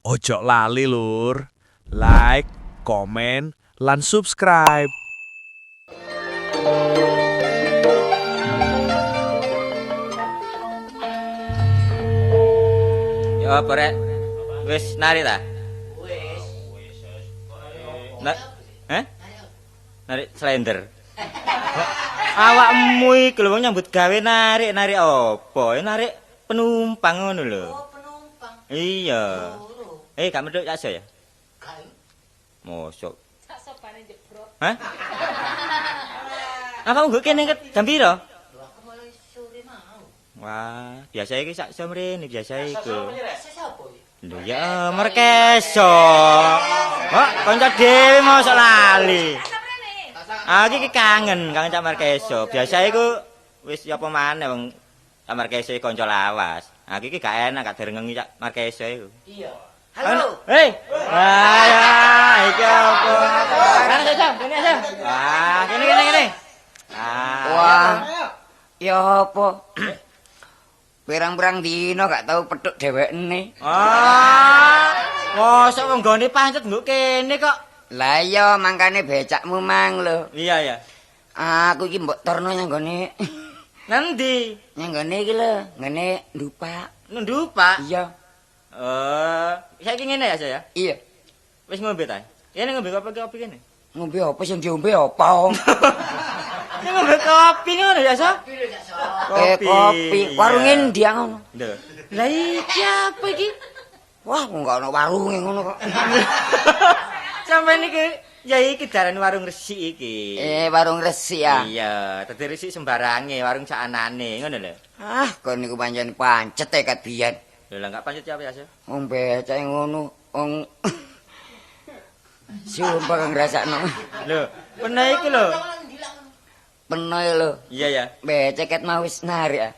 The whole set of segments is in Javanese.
Ojo lali lur, like, komen, lan subscribe. Ya apa rek? Wis nari ta? Wis. Heh? Narik slender. Awakmu iki lho wong nyambut gawe narik-narik apa? Narik penumpang ngono lho. Oh, penumpang. Iya. Eh, gak medhok cak ya? Gak. Mosok. Cak sopane jebrok. Hah? Apa nggo kene ket jam piro? Lho aku mulai sore mau. Wah, biasa iki sak jam rene biasa iku. Sapa iki? Lho ya Merkeso. Kok kanca dhewe mosok lali. Aku iki kangen, kangen Cak Markeso. Biasa iku wis ya apa maneh wong Cak Markeso iki kanca lawas. Aku iki gak enak gak direngengi Cak Markeso iku. Iya. Halo. Hei. Wah, ya, iki apa? Kene aja, kene aja. Wah, kene kene kene. Ah. Wah. Ya apa? Pirang-pirang dino gak tau petuk dhewekne. Ah. Mosok wong nggone pancet nggo kene kok. Lah iya mangkane becakmu mang lho. Iya ya. Aku iki mbok torno nyang nggone. Nanti Nyang nggone iki lho, nggone ndupak. Ndupak? Iya. Oh, saiki ngene ya, saya. Iya. Wis ngombe ta? Kene ngombe kopi kene. Ngombe apa sing diombe apa? Ini ngombe kopi ngono ya, Sa? Eh kopi. Warunge ndi ngono? Lho. Lah iki apa iki? Wah, kok gak ono warunge ngono kok. Sampeyan iki ya iki daran warung resik iki. Eh, warung resik ya. Iya, dadi resik sembarange, warung sakanane ngono lho. Ah, kon niku pancen pancet e kat biyen. Lho lah gak pancet apa ya, Sa? Wong becake ngono, wong sumpah kang ngrasakno. Lho, peno iki lho. Peno lho. Iya ya. Becek ket mau wis narik ah.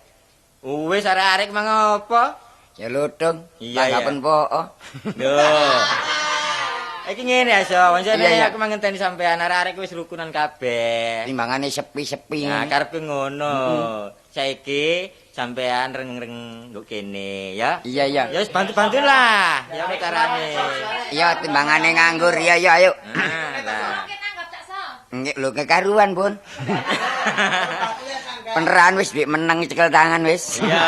Wis arek-arek mang apa? Ya lutung, Iya, tanggapan po. Lho. Iki ngene ya, So. Pancene Iya, iya. aku mangenteni sampean arek-arek wis rukunan kabeh. Timbangane sepi-sepi. Nah, karepe ngono. Saiki sampean reng-reng nggo kene ya. Iya, iya. Ya wis bantu-bantu lah. Ya apa carane? Iya, timbangane nganggur. Iya, iya, ayo. Nah, lah. Oke nanggap Cak So. Nggih, lho kekaruan, Bun. Peneran wis duit meneng cekel tangan wis. Iya.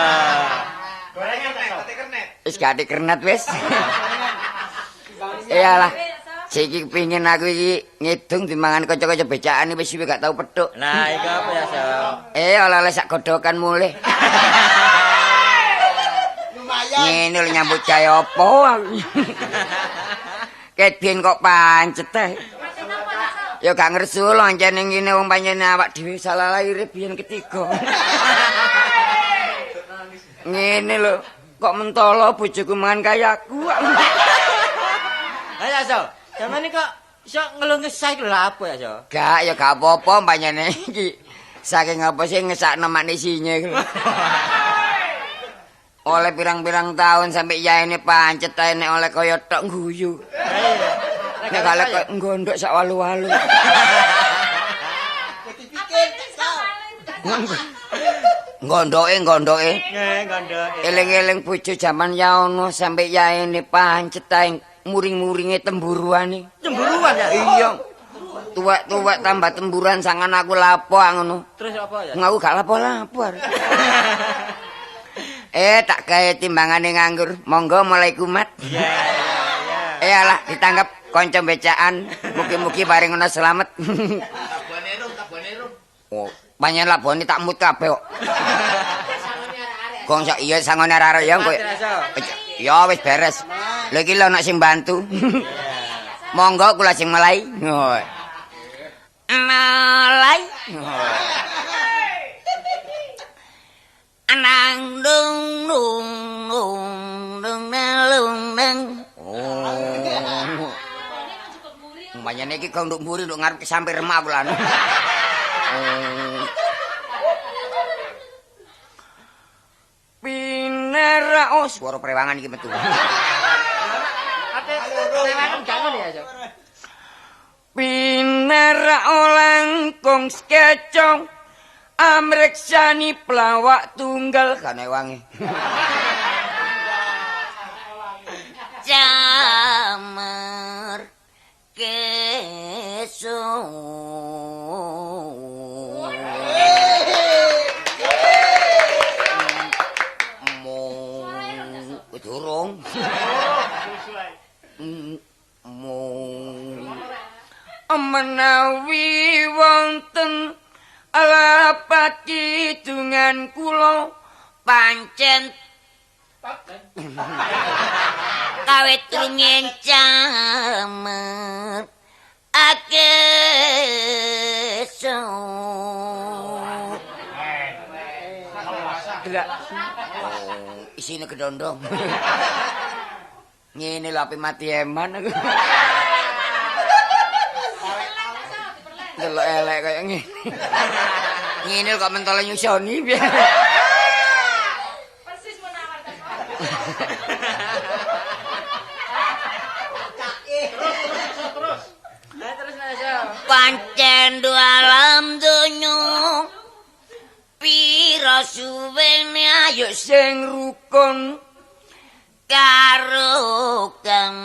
Wis gak dikernet wis. Iyalah. Saiki pingin aku iki ngidung timbangan kanca-kanca becakane wis suwe gak tau petuk. Nah, iku apa ya, So? Eh, oleh-oleh sak godokan mulih. Lumayan. Ngene lho nyambut gawe apa aku. Ket biyen kok pancet ae. Ya gak ngersul ancene ngene wong pancene awak dhewe salah lahir biyen ketiga. Ngene lho, kok mentolo bojoku mangan kaya aku. Ayo, So. Sampeyan kok iso ngeluh ngesah iku lho apa ya, So? Gak, ya gak apa-apa pancene iki. Saking apa sih ngesakno maknisinye iku. Oleh pirang-pirang tahun sampai yaene pancet ae nek oleh kaya tok guyu. Nek kalek kok nggondok sak walu-walu. Nggondoke, nggondoke. Nggih, nggondoke. Eling-eling bojo jaman yaono sampai yaene pancet ae muring-muringe temburuane. Temburuan ya? Iya. Tuwek-tuwek tambah temburan sangan aku lapo ngono. Terus apa ya? Aku gak lapo-lapo. Eh, tak gawe timbangane nganggur. Monggo mulai kumat. Iya, iya, iya. Eh alah ditangkap kanca becaan. Mugi-mugi paring ngono selamat. Tabone rum, tabone rum. Oh, panjen labone tak mut kabeh kok. Gong sak iya sangone arek-arek ya kowe. Ya wis beres. Lha iki lho ana sing bantu. Monggo kula sing mulai. Mulai. Anang dung dung dung dung dung dung. Oh. Umpamane iki kok nduk mburi nduk ngarep sampe remak aku lan. Pinera oh suara prewangan iki metu. Ate prewangan gak ngono ya, So? Pinera langkung skecong amreksani pelawak tunggal kane wangi. Menawi wonten lapat kidungan kula pancen kawit rumiyin camer akeso. Oh, isine kedondong. Ngene lho ape mati eman aku. Delok elek kaya ngene. Ngene kok mentole nyusoni piye. Persis menawar Cak. Terus. Terus Naso. Pancen alam donya pira suwene ayo Sing rukun karo kang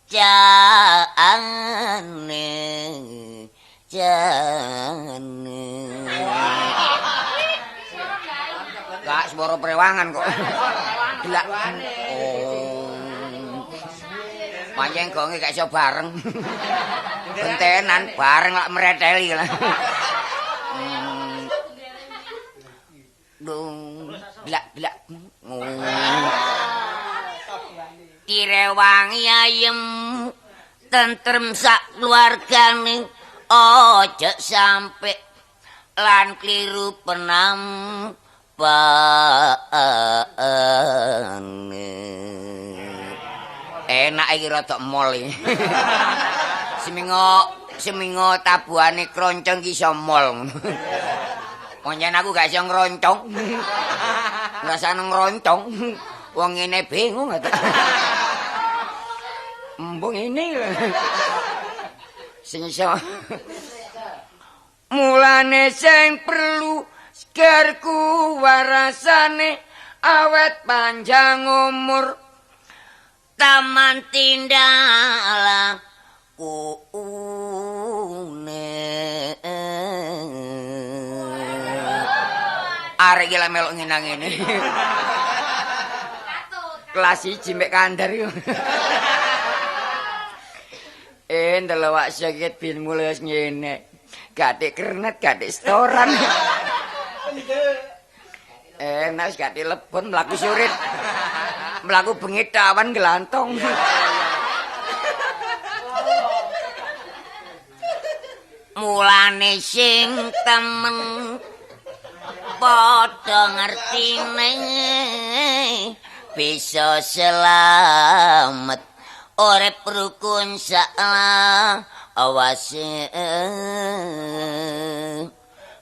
jane jane. Gak swara prewangan kok. Gelak. Oh. Pancen gonge gak iso bareng. Gentenan bareng lak mreteli lah. Dung blak blak. Direwangi ayem tentrem sak keluargane aja sampe lan kliru penampakane. Enak iki rada mol iki. Semingo tabuhane kroncong ki iso mol. Pancen aku gak iso ngroncong. Ngrasane ngroncong. Wong ngene bingung ta. Embung ini. Sing iso. Mulane sing perlu segerku warasane awet panjang umur. Taman tindalah kuune. Arek iki lek melok ngene-ngene. Kelas 1 mek kandar iku. Ndelok wak sakit bin mulai wis ngene. Gak kernet, gak setoran. Enak wis gak lebon mlaku surit. Mlaku bengi tawan glantong. Mulane sing temen padha ngertine bisa selamat urip rukun sak awase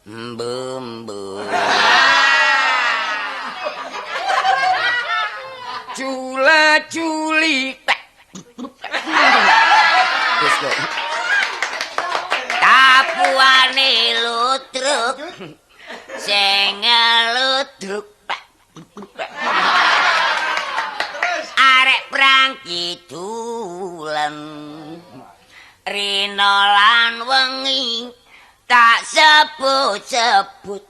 mbumbu. Jula juli wis kok tapuane ludruk sing ludruk arek prang kidulan rina lan wengi tak sebut-sebut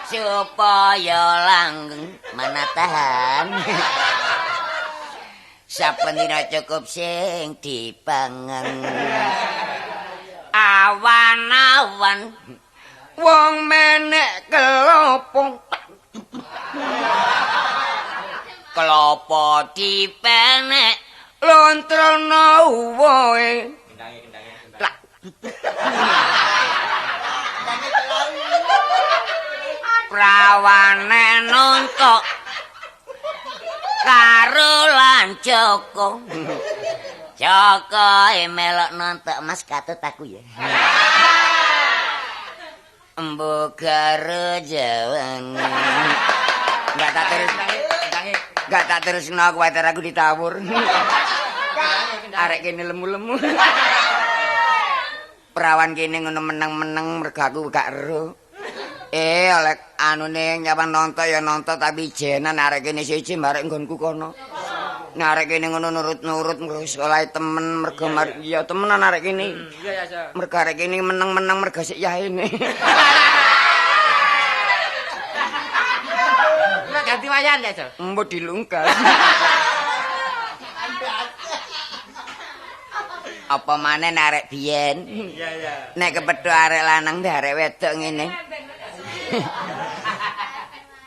supaya langgeng mana tahan. Saben dina cukup sing dipangan. Awan-awan wong menek kelopong kelopo dipenek lontrono woe. Prawane nontok karo lan Joko. Joko melok nontok Mas katut aku ya. Embo karo jawan. Enggak tak terus aku kuwatir aku ditawur. Arek kene lemu-lemu. Perawan kene ngono meneng-meneng mergo aku gak ero. Oleh anune nyawan nonton ya nonton tapi jenan arek kene siji marek nggonku kono. Nek arek kene ngono nurut-nurut mergo sekolah temen mergo ya temenan arek kene. Iya ya. Mergo arek kene meneng-meneng mergo sik yahene. Ganti wayan ya, So. Mbok dilungkas. Apa maneh nek arek biyen? Iya, iya. Nek kepethuk arek lanang mbek arek wedok ngene.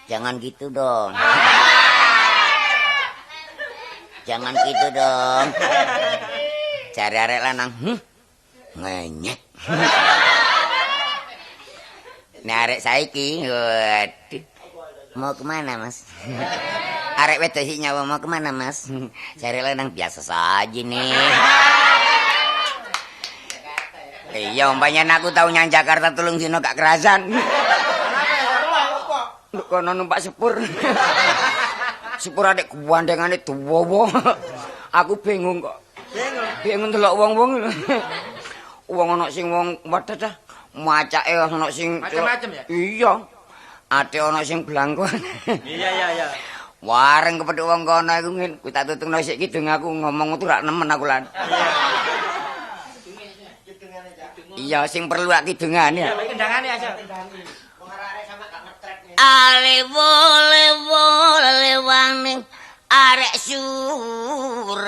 Jangan gitu dong. Jangan gitu dong. Cari arek lanang, ngenyek. Nek arek saiki, waduh. Mau kemana, Mas? Arek wedok sik nyawa Mau kemana, Mas? Cari lanang biasa saja nih. Iya, umpamanya aku tau nyang Jakarta 3 dino gak kerasan. Nduk kono numpak sepur. Sepur adek gandengane dawa. Aku bingung kok. Bingung. Bingung delok wong-wong. Wong ana sing wong wedet ah. Macake ana sing macem-macem ya? Iya. Ate ana sing blangkon. Iya, iya, iya. Wareng kepethuk wong kono iku ngene, ku tak tutungno sik kidung aku ngomong tuh rak nemen aku lan. Iya, sing perlu lak kidungane. Iya, kendangane aja. Ale wole wole waning arek Surabaya.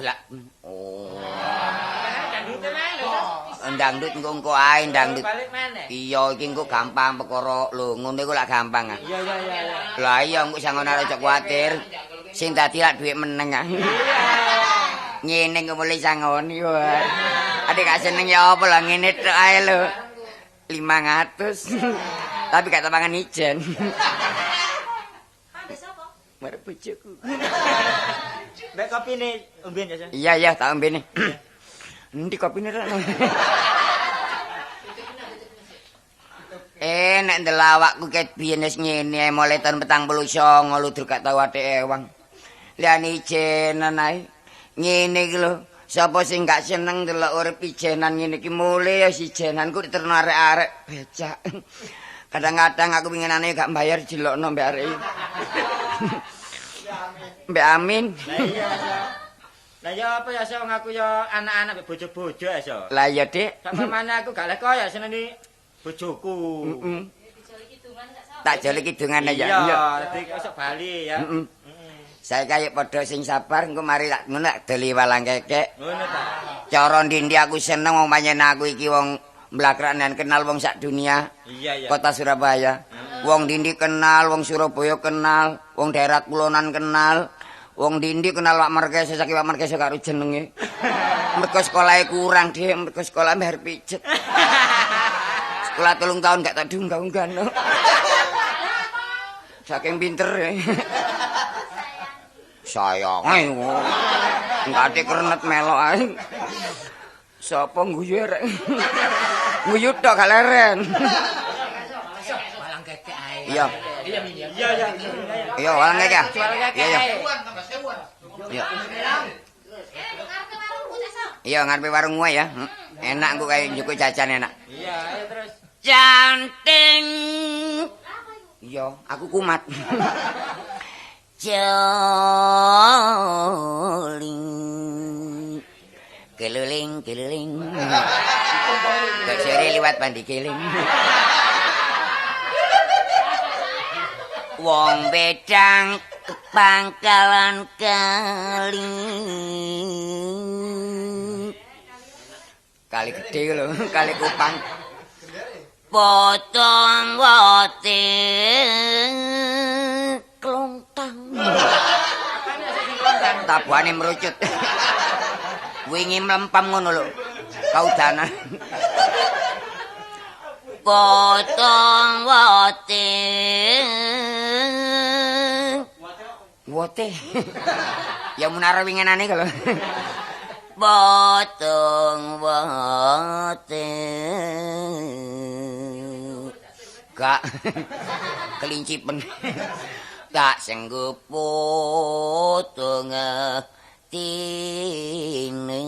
Lah, oh. Dangdut engko ae dangdut. Iya, iki engko gampang perkara lho, ngono iku lak gampang ah. Iya, iya, iya. Lah iya engko sangon arek aja kuwatir. Sing dadi lak dhuwit meneng ah. Ngene engko mulai sangoni wae. Adik gak seneng ya apa lah ngene tok ae lho. 500. Tapi gak tak pangan ijen. Ambek sapa? Marek bojoku. Mbek kopine omben ya, Sa? Iya, iya, tak ombene. Endi kopine rek? Nek ndelok awakku ket biyen wis ngene mulai tahun 49 ludruk gak tau athik ewang. Liyane ijenan ae. Ngene iki lho, sapa sing gak seneng ndelok urip ijenan ngene iki mule ya ijenan ku diterno arek-arek becak. Kadang-kadang aku pinginane gak mbayar dilokno mbek arek. Mbek Amin. Lah iya, Sa. Lah ya apa ya, Sa, wong aku ya anak-anak mbek bojo-bojo ya, Sa. Lah iya, Dik. Sampe mana aku gak lek koyo seneni bojoku. Heeh. Dijoli kidungan Cak So. Tak joli kidungan aja. Iya, dadi esuk bali ya. Heeh. Saya kaya padha sing sabar engko mari tak ngono tak doli walang kekek. Ngono ta. Cara ndi aku seneng wong pancen aku iki wong mlakranan kenal wong sak dunia. Iya, iya. Kota Surabaya. Wong dindi kenal, wong Surabaya kenal, wong daerah kulonan kenal. Wong dindi kenal Pak Markesa, saiki Pak Markesa karo jenenge. Mergo sekolahe kurang, Dik, mergo sekolah bayar pijet. Sekolah 3 tahun gak tak diunggah-unggahno. Saking pinter ya. Sayang ae. Enggak ate kernet melok ae. Sapa guyu rek? Guyu tok gak leren. Walang kekek ae. Iya. Iya, iya. Iya, walang kekek. Walang Iya, iya. kekek. Iya. Ngarepe warungku Cak So. Iya, ngarepe warungmu ya. Enak engko kae njukuk jajan enak. Iya, ayo terus. Canting Iya, aku kumat. joli. Keliling keliling. Kok sore liwat pandi keling. Wong bedang pangkalan kali. Kali gede lho, kali Kupang. Potong wote klontang. Tabuhane merucut. Wingi mlempem ngono lho. Kaudanan. Potong wote. Wote. Ya munara winginane kalau. Potong wote. Gak. Kelincipen. Tak sanggup potong tine.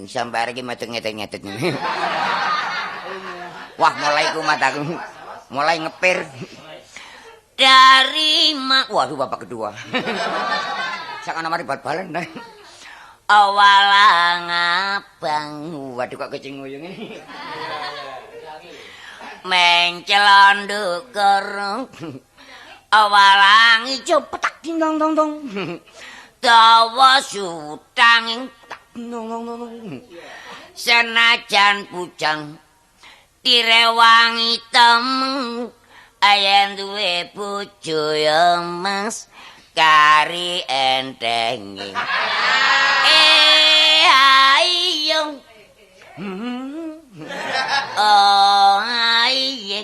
Sampai hari ini metu ngetet-ngetet. Wah, mulai kumat aku. Mulai ngepir. Dari Waduh, bapak kedua. Sakan mari bal-balan. Walang abang. Waduh kok kecing nguyung ini. Mencel ndukur. Walang ijo petak ding dong dong dong. Dawa sutang petak dong dong dong. Senajan bujang direwangi temen ayen duwe bojo ya Mas kari entengi. Ayo. Oh ayo.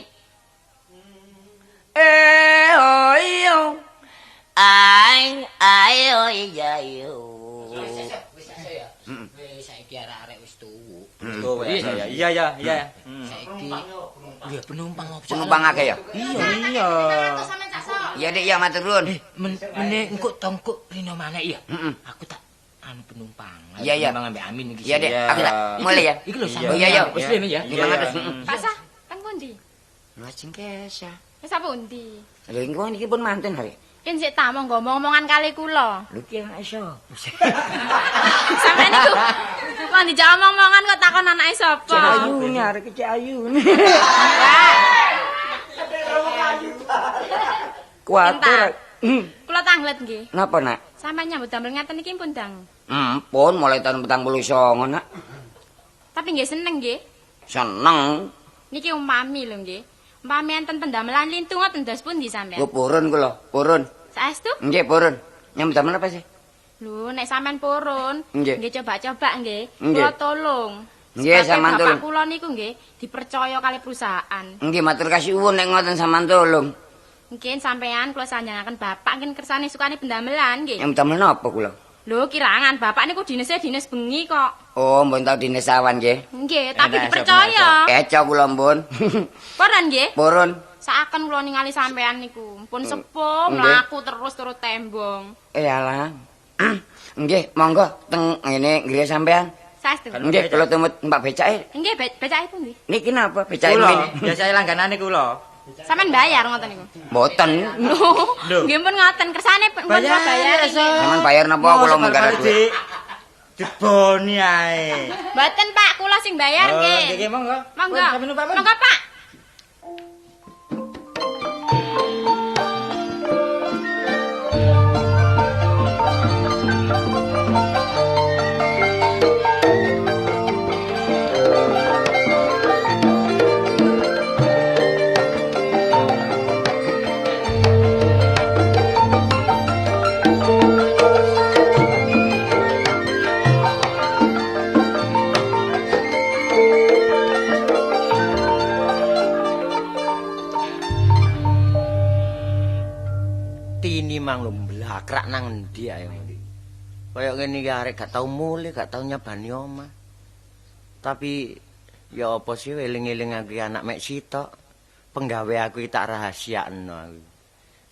Ayo. Ai ayo ayo. Wis saiki arek-arek wis tuwuk. Tuwuk ya. Iya ya, iya. Saiki iya penumpang opo? Penumpang akeh ya? Iya. Iya Dik ya matur nuwun. Meneh engko tongkuk rino maneh ya. Aku tak anu penumpang. Iya iya. Penumpang ambek Amin iki. Iya Dik, aku tak mulai ya. Iki lho sampe. Iya iya. Wis rene ya. 500. Pak Sah, teng pundi? Lajeng Kesa. Wis pundi? Lho engko niki pun manten hari. Yen sik ta monggo omong-omongan kali kula. Lho ki iso. Sampeyan niku kok dijak omong-omongan kok takon anake sapa? Cek ayu arek cek ayu. Kuwatir. Kula tanglet nggih. Napa, Nak? Sampeyan nyambut damel ngaten iki pun dang. Pun mulai tahun 49, Nak. Tapi nggih seneng nggih. Seneng. Niki umpami lho nggih. Umpami enten pendamelan lintu ngoten dos pundi sampeyan? Lho purun kula, purun. Saestu? Nggih, purun. Nyambut damel apa sih? Lho, nek sampean purun, nggih coba-coba nggih. Kula tolong. Nggih, sampean tolong. Bapak kula niku nggih dipercaya kali perusahaan. Nggih, matur kasuwun nek ngoten sampean tolong. Mungkin sampean kula sanjangaken bapak nggih kersane sukane pendamelan nggih. Nyambut damel napa kula? Lho, kirangan bapak niku dinese dines bengi kok. Oh, mbon tau dines awan nggih. Nggih, tapi dipercaya. Keco kula mbon. Purun nggih? Purun. Saken kula ningali sampean niku, pun sepuh mlaku terus turut tembong. Eh alah. Nggih, monggo teng ngene griya sampean. Saestu. Nggih, kula tumut numpak becake. Nggih, becake pundi? Niki napa becake min? Biasane langganane kula. Sampeyan bayar ngoten niku? Mboten. Lho, nggih pun ngoten, kersane pun kula bayar. Sampeyan bayar napa kula mung duit. Diboni ae. Mboten, Pak, kula sing bayar nggih. Nggih, monggo. Monggo. Monggo, Pak. Mang lho mblakrak nang endi ae. Kaya ngene iki arek gak tau mulih, gak tau nyabani omah. Tapi ya apa sih eling-eling aku anak mek sitok. Penggawe aku iki tak rahasiakno aku.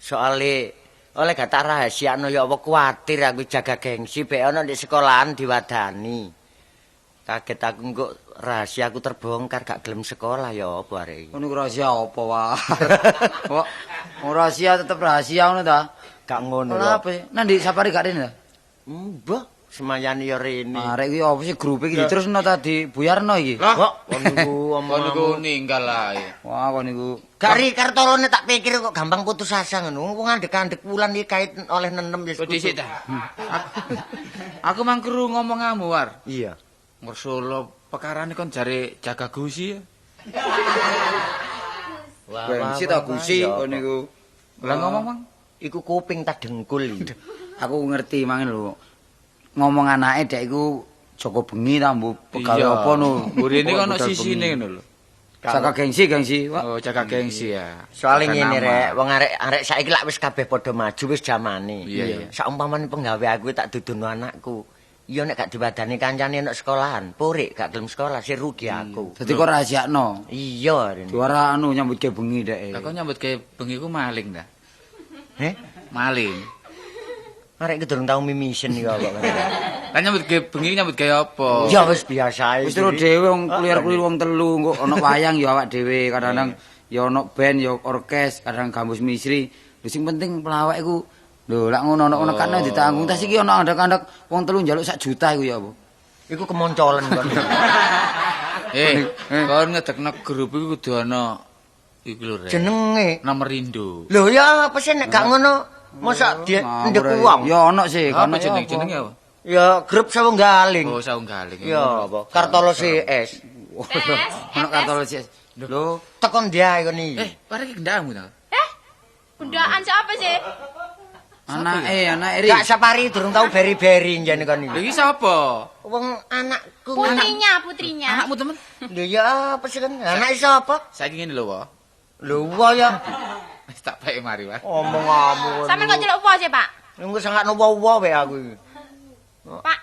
Soale oleh gak tak rahasiakno ya apa kuwatir aku jaga gengsi bek ana ndek sekolahan diwadani. Kaget aku engko rahasia aku terbongkar gak gelem sekolah ya apa arek iki. Ngono rahasia apa wae. Kok rahasia tetep rahasia ngono ta? Gak ngono lho. Apa? Nang ndi safari gak rene ta? Mbah, semayane ya rene. Arek iki apa sih grup iki diterusno ta dibuyarno iki? Kok kon niku kon niku ninggal ae. Wah, kon niku. Gak ri kartolone tak pikir kok gampang putus asa ngono. Wong andek-andek wulan iki kait oleh nenem wis. Kok dhisik ta? Aku mang kru ngomongamu, War. Iya. Ngersolo perkarane kon jare jaga gusi ya. Wah, gengsi ta gusi kon niku. Lah ngomong, Mang. Iku kuping tak dengkul iki. Aku ngerti mangen lho. Ngomong anake dek iku Joko bengi ta mbok pegawe apa no. Mburine ono sisine ngono lho. Jaga gengsi, gengsi. Oh, jaga gengsi ya. Soale ngene rek, wong arek-arek saiki lak wis kabeh padha maju wis jamane. Saumpamane penggawe aku tak dudono anakku. Iya nek gak diwadani kancane nek sekolahan, purik gak gelem sekolah sih rugi aku. Dadi kok rahasiakno. Iya, rene. Diwara anu nyambut gawe bengi dek. Lah kok nyambut gawe bengi ku maling ta? Heh, maling. Arek iki durung tau mimisen iki kok. Lah nyambut gawe bengi nyambut gawe apa? Ya wis biasa ae. Wis terus dhewe wong kliar-kliar wong telu engko ana wayang ya awak dhewe, kadang-kadang ya ana band ya orkes, kadang gambus misri. Lho sing penting pelawak iku Lho, lak ngono ana nekane ditanggung. Tas iki ana andak-andak wong telu njaluk 1 juta iku ya apa? Iku kemoncolen kon. Kon ngedekno grup iku kudu ana iku lho Rek. Jenenge nomor Indo. Lho ya apa sih nek gak ngono mosok ndek wong. Ya ana sih, kono jenenge apa? Ya grup Sawunggaling. Oh, Sawunggaling. Ya apa? Kartolo CS. Ono Kartolo CS. Lho, tekon dia kon iki. Pare iki gendakmu ta? Gendaan siapa sih? Anake Ri. Gak Sapari durung tau beri-beri njane kon iki. Lha iki sapa? Wong anakku. Putrinya. Anakmu temen? Lho ya apa sih kan? Anake sapa? Saiki ngene lho, Wa. Lho wa ya. Wis tak peke mari, Wa. Omong-omong. Sampeyan kok celuk wa sih, Pak? Engko sangakno wa-wa wae aku iki. Pak.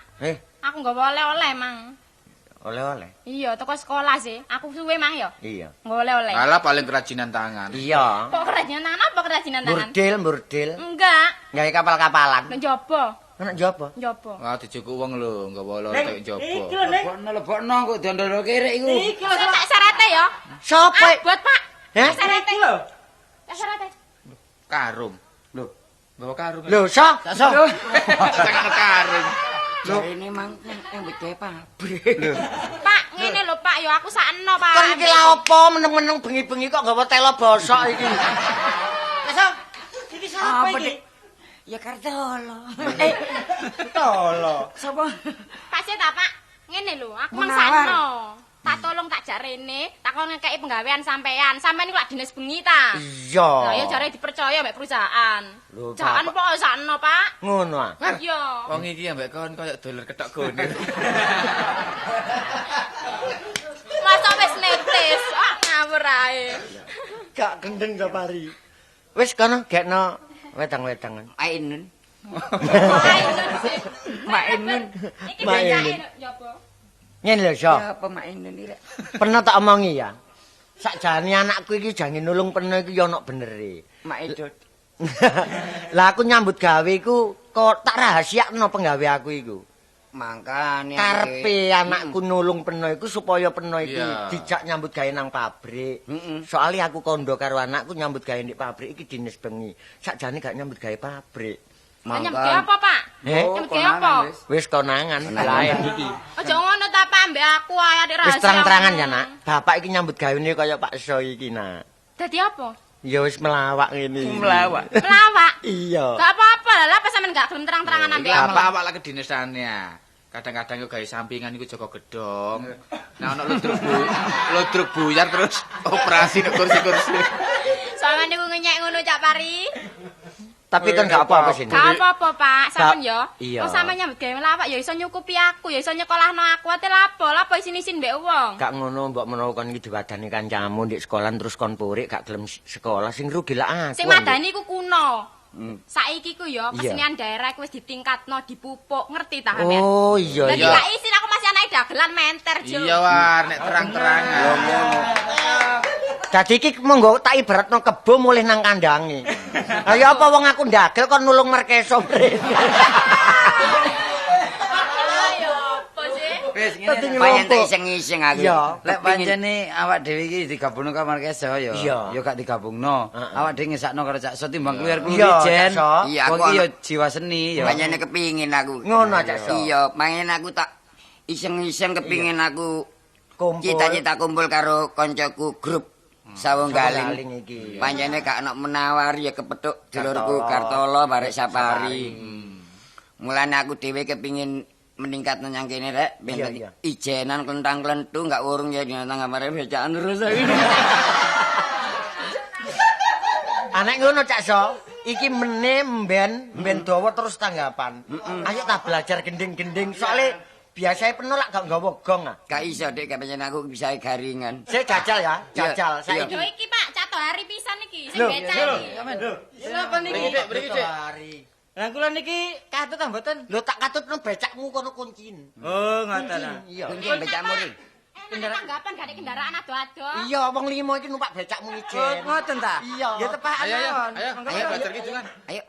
Aku nggawa oleh-oleh, Mang. Oleh-oleh? Iya, teko sekolah sih. Aku suwe, Mang ya. Iya. Nggawa oleh-oleh. Alah paling kerajinan tangan. Iya. Kok kerajinan tangan apa kerajinan tangan? Burdil. Enggak. Gawe kapal-kapalan. Nang njaba. Nang njaba? Njaba. Wah, dijukuk wong lho, nggawa oleh-oleh njaba. Iki lho, Nek. Lebokno kok diondol kerek iku. Iki lho. Tak serete ya. Sopo? Abot, Pak. Heh? Serete lho. Tak serete. Karung. Lho, nggawa karung. Lho, so? So. Sangakno karung. Jarene mang nyambut gawe pabrik. Pak, ngene lho Pak, ya aku sakno, Pak. Kon iki lha opo meneng-meneng bengi-bengi kok nggawa telo bosok iki. Lah, iki sapa iki? Ya Kartolo. Kartolo. Sapa? Pak sih ta, Pak? Ngene lho, aku mang sakno. Tak tolong tak jak rene, tak kon ngekeki penggawean sampean. Sampean iku lak dinas bengi ta? Iya. Lah ya jare dipercaya mbek perusahaan. Lho, jangan pok sakno, Pak. Ngono ah. Iya. Wong iki ambek kon koyo doler ketok gonir. Masa wis netes, ah ngawur ae. Gak gendeng ta pari. Wis kono gekno wedang-wedangan. Ainun. Ainun sih. Mainun. Iki becake ya apa? Ngene lho, So. Ya apa mainun iki rek? Pernah tak omongi ya. Sakjane anakku iki jange nulung peno iki ya ono benere. Maidut. Lah aku nyambut gawe iku kok tak rahasiakno penggawe aku iku. Mangkane karepe anakku nulung peno iku supaya peno iki dijak nyambut gawe nang pabrik. Soale aku kondo karo anakku nyambut gawe ndek pabrik iki dinas bengi. Sakjane gak nyambut gawe pabrik. Nyambut gawe apa, Pak? Nyambut gawe apa? Wis konangan lain iki. Aja ngono ta, Pak, mbek aku ae adik rahasia. Wis terang-terangan ya, Nak. Bapak iki nyambut gawene kaya Pak So iki, Nak. Dadi apa? Ya wis melawak ngene. Melawak. Melawak? Iya. Gak apa-apa lah, lah sampean gak gelem terang-terangan ambek aku. Melawak lagi dinesane. Kadang-kadang yo gawe sampingan iku jaga gedhong. Nah ono ludruk buyar terus operasi nek kursi-kursi. Sampeyan niku ngenyek ngono Cak Pari. Tapi kan gak apa-apa sih. Gak apa-apa, Pak. Sampeyan yo. Iya. Wong sampeyan nyambut gawe melawak ya iso nyukupi aku, ya iso nyekolahno aku. Ate lapo? Lapo isin-isin mbek wong. Gak ngono mbok menawa kon iki diwadani kancamu ndek sekolah terus kon purik gak gelem sekolah sing rugi lak aku. Sing madani iku kuno. Saiki ku ya kesenian daerah iku wis ditingkatno, dipupuk, ngerti ta sampeyan? Oh iya iya. Dadi gak isin aku masih anake dagelan menter, Jo. Iya war, nek terang-terangan. Dadi iki monggo tak ibaratno kebo mulih nang kandange. Ha ya apa wong aku ndagel kon nulung Markeso mrene. Ayo apa sih? Wis ngene. Pancen tak iseng-iseng aku. Lek pancene awak dhewe iki digabungno karo Markeso ya. Ya gak digabungno. Awak dhewe ngesakno karo Cak So timbang kluyar-kluyur ijen. Iya, aku ya jiwa seni ya. Pancene kepingin aku. Ngono Cak So. Iya, pancen aku tak iseng-iseng kepingin aku cita-cita kumpul karo koncoku grup Sawunggaling iki. Pancene gak ono menawari ya kepethuk dulurku Kartolo barek Sapari. Mulane aku dhewe kepingin meningkat nang kene rek, ben ijenan klentang-klentu gak urung ya nang kamare becaan terus aku. Anek ngono Cak So, iki mene mben dawa terus tanggapan. Ayo ta belajar gending-gending soalnya biasanya penuh lak gak nggawa gong ah. Gak iso Dik, pancen aku bisa garingan. Sik jajal ya, jajal saiki. Lho iki Pak, Cak Tohari pisan iki sing becak iki. Lho, napa niki? Mriki, Dik. Lah kula niki katut ta mboten? Lho tak katutno becakmu kono kuncin. Oh, ngoten ah. Iya. Kuncin becakmu ri. Enak tanggapan gak ada kendaraan ado-ado. Iya, wong limo iki numpak becakmu ijen. Oh, ngoten ta? Iya. Ya tepakan mawon. Ayo, ayo belajar kidungan. Ayo.